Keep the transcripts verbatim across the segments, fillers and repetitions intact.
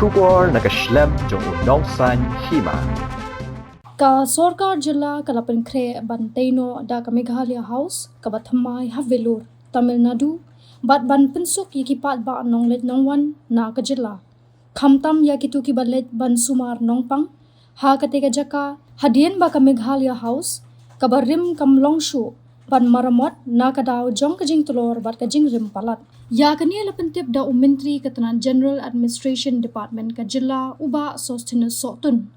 Khubor na ka shlem jong u Nongsaiñ Hima. Ka sorkar jylla ka la pynkhreh ban tei noh da ka Meghalaya House kaba thymmai ha Vellore, Tamil Nadu, bad ban pynsuk ïa ki paidbah nongleit nongwan na ka jylla, khamtam ïa kito kiba leit ban sumar nongpang ha kata ka jaka, hadien ba ka Meghalaya House kaba rim kam long shuh ban maramot na ka daw jong ka jingtlor bad ka jingrim palat. Ïa kane la pyntip da u Myntri ka tnat General Administration Department ka jylla, u Bah Sosthenes Sohtun,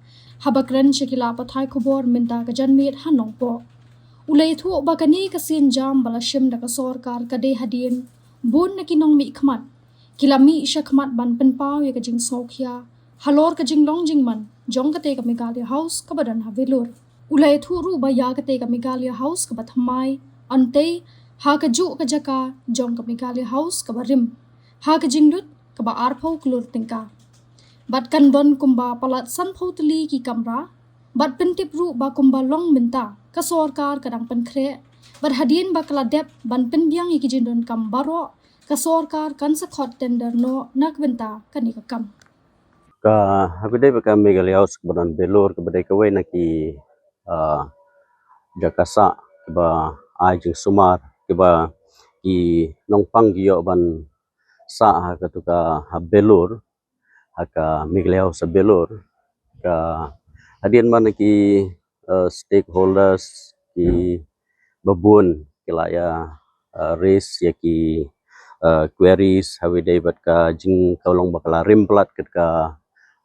haba kren sha ki lad pathai khubor mynta ka janmiet ha Nongpoh. U la ïathuh ba kane ka sienjam ba la shim da ka sorkar ka dei hadien bun na ki nongmihkhmat ki la mih shakhmat ban pynpaw ïa ka jingsngewkhia halor ka jinglong jingman jong kata ka Meghalaya House kaba don ha Vellore. U la ïathuh ruh ba ïa kata ka Meghalaya House kaba thymmai yn tei ha kajuh ka jaka jong ka Meghalaya House kaba rim ha ka jinglut kaba arphew klur tyngka, bad kan don kumba palat sanphew tylli ki kamra. Bad pyntip ruh ba kumba long mynta, ka sorkar ka dang pynkhreh, bad hadien ba ka la dep ban pynbiang ïa ki jingdonkam baroh, ka sorkar kan sa khot tender noh na ka bynta kane ka kam. Ka, haba dei ba ka Meghalaya House kaba don Vellore kaba dei kawei na ki, ah, jaka sah kiba ai jingsumar, kiba ki nongpang ki ïoh ban sah ha katu ka, ha Vellore, ha ka Meghalaya House Vellore, ka hadien ba na ki, eh, stakeholders kiba bun ki la ïa, eh, raise ïa ki, eh, queries haba dei bad ka jing, ka long ba ka la rim palat kat ka,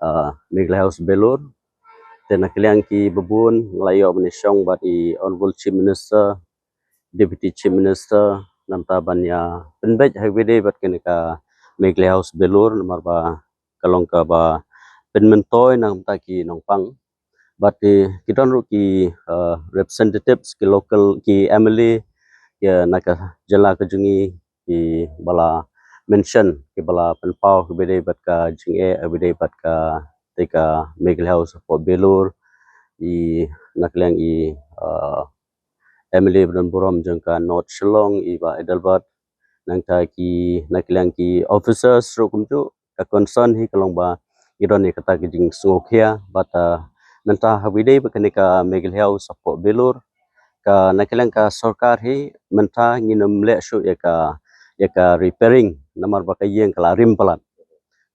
eh, Meghalaya House Vellore. Te na ka liang kiba bun nga la ïoh ban ïashong bad i Honorable Chief Minister, Deputy Chief Minister, namar ban ïa pynbeit haba dei bad kane ka Meghalaya House Vellore, namar ba ka long kaba pynmyntoi na ka bynta ki nongpang. Bad ki, ki don ruh ki, eh, representatives, ki local, ki M L A, ïa na ka jylla ka jong ngi, kiba la mention, kiba la pynpaw haba dei bad ka jingeh, haba dei bad kata ka Meghalaya House hapoh Vellore, i na ka liang i, eh, M L A ba don burom jong ka North Shillong, i Bah Adelbert, nangta ki na ka liang ki officers ruh kumjuh, ka concern hi ka long ba ngi don ïa kata ka jingsngewkhia, bad, ah, mynta haba dei ba kane ka Meghalaya House hapoh Vellore, ka na ka liang ka sorkar hi mynta ngin ym leh shuh ïa ka, ïa ka repairing, namar ba ka ïing ka la rim palat.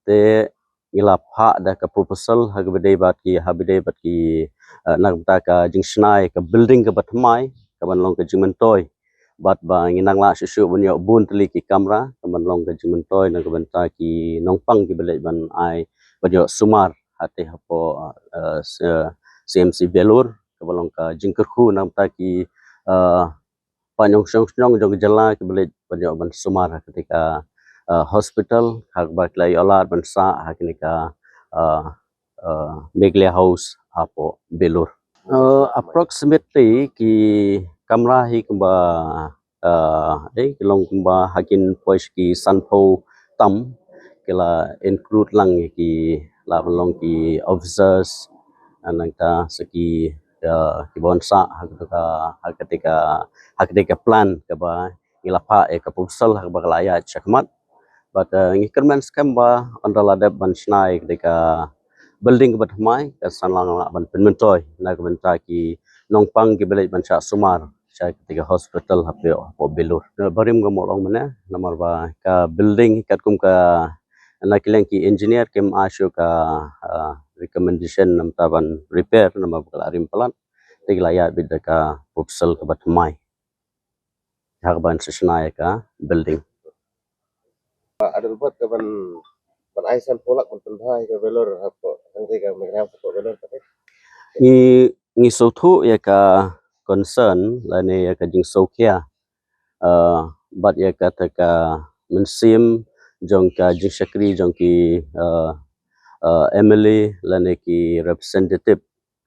Te ngi la phah da ka proposal haba dei bad ki, haba dei bad ki, eh, na ka bynta ka jingshna ïa ka building kaba thymmai, kaban long ka jingmyntoi. Bad ba ngin nang lah shuh shuh ban ïoh bun tylli ki kamra, kaban long ka jingmyntoi na ka bynta ki nongpang kiba leit ban ai, ban ïoh sumar hangtei hapoh, eh, s-, eh, C M C Vellore, kaba long ka jingkyrkhu na ka bynta ki, eh, paid nongshong shnong jong ka jylla kiba leit ban ïoh ban sumar ha kata ka, eh, hospital, ha kaba ki la ïoh lad ban sah ha kane ka, eh, eh, Meghalaya House hapoh Vellore. Eh, approximately ki kamra hi kumba, eh, eh, ki long kumba ha kin poi sha ki sanphew tam, ki la include lang ïa ki, la ban long ki officers, nangta sa ki, eh, kiba wan sah ha kata ka, ha kata ka, ha kata ka plan kaba ngi la phah ïa ka proposal ha kaba ka la ïaid shakhmat. Bad, eh, ngi kyrmen skhem ba ynda la dep ban shna ïa kata ka building kaba thymmai, kan sa nang lah ban pynmyntoi na ka bynta ki nongpang kiba leit ban shah sumar sha kata ka hospital hapoh, hapoh Vellore. Eh, barim ka mut long mynne, namar ba ka building katkum ka na ka liang ki engineer kim ai shuh ka, ah, recommendation namar ban repair, namar ba ka la rim palat. Te ki la ïaid beit da ka proposal kaba thymmai ha kaban sa shna ïa ka building. Adelbert, kaban, ban ai sanphew lak ban pynbha ïa ka Vellore hapoh, hangtei ka Meghalaya House hapoh Vellore, kata. Ngi, ngi sngewthuh ïa ka concern lane ïa ka jingsngewkhia, eh, bad ïa kata ka mynsiem jong ka jingshakri jong ki, eh, eh, M L A lane ki representative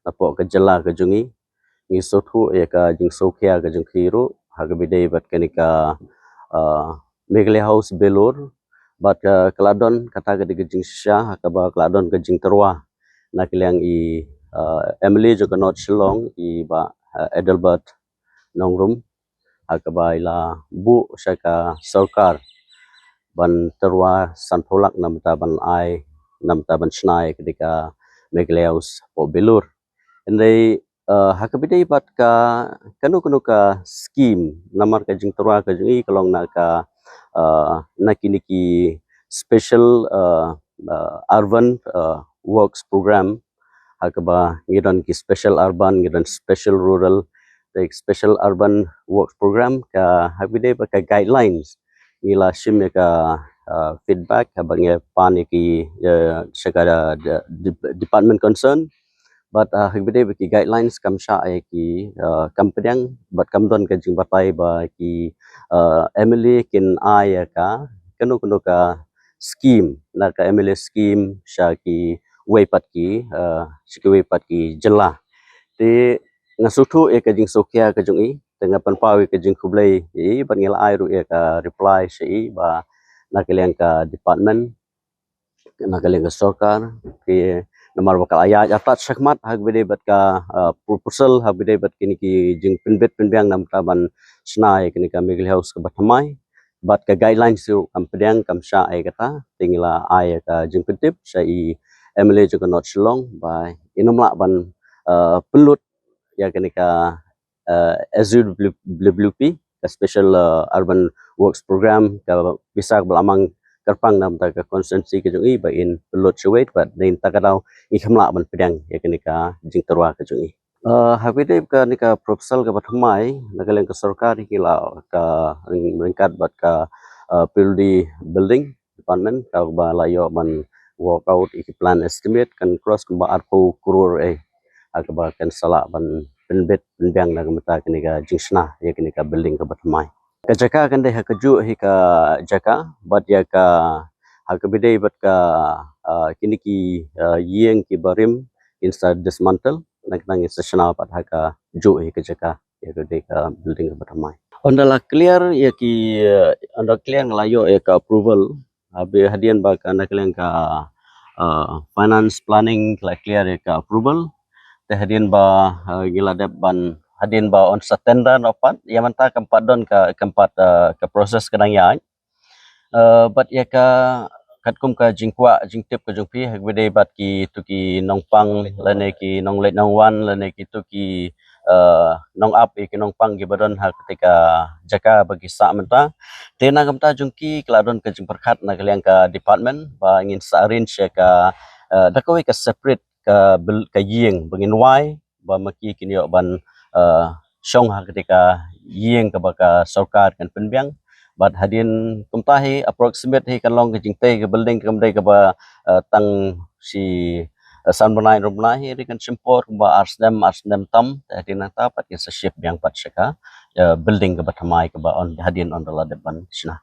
napoh ka jylla ka jong ngi. Ngi sngewthuh ïa ka jingsngewkhia ka jong ki ruh ha kaba dei bad kane ka, eh, Meghalaya House Vellore, bad ka, ka la don kata ka dei ka jingshisha ha kaba ka la don ka jingtyrwa na ka liang i, eh, M L A jong ka North Shillong, i Bah, eh, Adelbert Nongrum, ha kaba i la buh sha ka sorkar ban tyrwa sanphew lak namar ban ai namar ban shna ïa kane ka Meghalaya House hapoh Bilur. Hynrei, eh, ha kaba ïadei bad ka kano kano ka scheme, namar ka jingtyrwa ka jong i ka long na ka, eh, na kine ki special, eh, eh, urban, eh, works program, ha kaba ngi don ki special urban, ngi don special rural, te special urban works program, ka ha kaba ïadei bad ka guidelines, ngi la shim ïa ka, eh, feedback haba ngi pan ïa ki, eh, sha ka, eh, de-, de-, department concern. Bad, eh, ha kaba ïadei bad ki guidelines kam shah ïa ki, eh, kam pdiang, bad kam don ka jingbatai ba ki, eh, M L A kin ai ïa ka kano kano ka scheme, na ka M L A scheme sha kiwei pat ki, eh, sha kiwei pat ki jylla. Te nga sngewthuh ïa ka jingsngewkhia ka jong i, te nga pynpaw ïa ka jingkhublei ïa i, bad ngi la ai ruh ïa ka reply sha i ba na ka liang ka department, na ka liang ka sorkar, te namar ba ka la ïaid artat shakhmat ha kaba ïadei bad ka, eh, proposal, ha kaba ïadei bad kine ki jingpynbit pynbiang namar ban shna ïa kane ka Meghalaya House kaba thymmai. Bad ka guidelines ruh kam pdiang, kam shah ïa kata, te ngi la ai ïa ka jingpyntip sha i M L A jong ka North Shillong ba in ym lah ban, eh, pynlut ïa kane ka, eh, S U W P, ka Special, eh, Urban Works Program, ka pisa kaba la mang kyrpang namar ka constituency ka jong i ba in pynlut shawei, bad na kata ka daw ngim lah ban pdiang ïa kane ka jingtyrwa ka jong i. Eh, ha kaba ïadei bad kane ka proposal kaba thymmai, na ka liang ka sorkar ngi la ka ryng-, ryngkat bad ka, eh, P W D building department, kaba la ïoh ban work out ïa ki plan estimate kan cross kumba arphew klur eh, ha kaba kan sa lah ban pynbit pynbiang na ka bynta kane ka jingshna ïa kane ka building kaba thymmai. Ka jaka kan dei ha kajuh hi ka jaka, bad ïa ka ha kaba ïadei bad ka, ah, kine ki, ah, ïing kiba rim kin sa dismantle, nangta ngin sa shna pat ha kajuh hi ka jaka, ïa kane ka building kaba thymmai. Ynda la clear ïa ki, eh, ynda clear nga la ïoh ïa ka approval, haba hadien ba ka na ka liang ka, ah, finance planning la clear ïa ka approval. Te hadien ba, ah, ngi la dep ban, hadien ba yn sa tender noh pat, ïa mynta kam pat don ka, kam pat, ah, ka process ka dang ïaid. Eh, bad ïa ka katkum ka jingkwah jingtip ka jong phi ha kaba ïadei bad kito ki nongpang lane ki nongleit nongwan lane kito ki, eh, nongap ïa ki nongpang kiba don ha katei ka jaka ba ki sah mynta. Te na ka bynta jong ki ka la don ka jingpyrkhat na ka liang ka department ba ngin sa arrange ïa ka, eh, da kawei ka separate ka bil-, ka ïing ba ngin wai ba ma ki kin ïoh ban, eh, shong ha katei ka ïing kaba ka sorkar kan pynbiang. Bad hadien kumta hi approximate hi kan long ka jingtei ka building kam dei kaba, eh, tang shi, eh, san bnai, hynriew bnai, hi kan shim por kumba ar snem, ar snem tam, te hadien nangta pat kin sa shift biang pat sha ka, eh, building kaba thymmai kaba yn, hadien ynda la dep ban shna.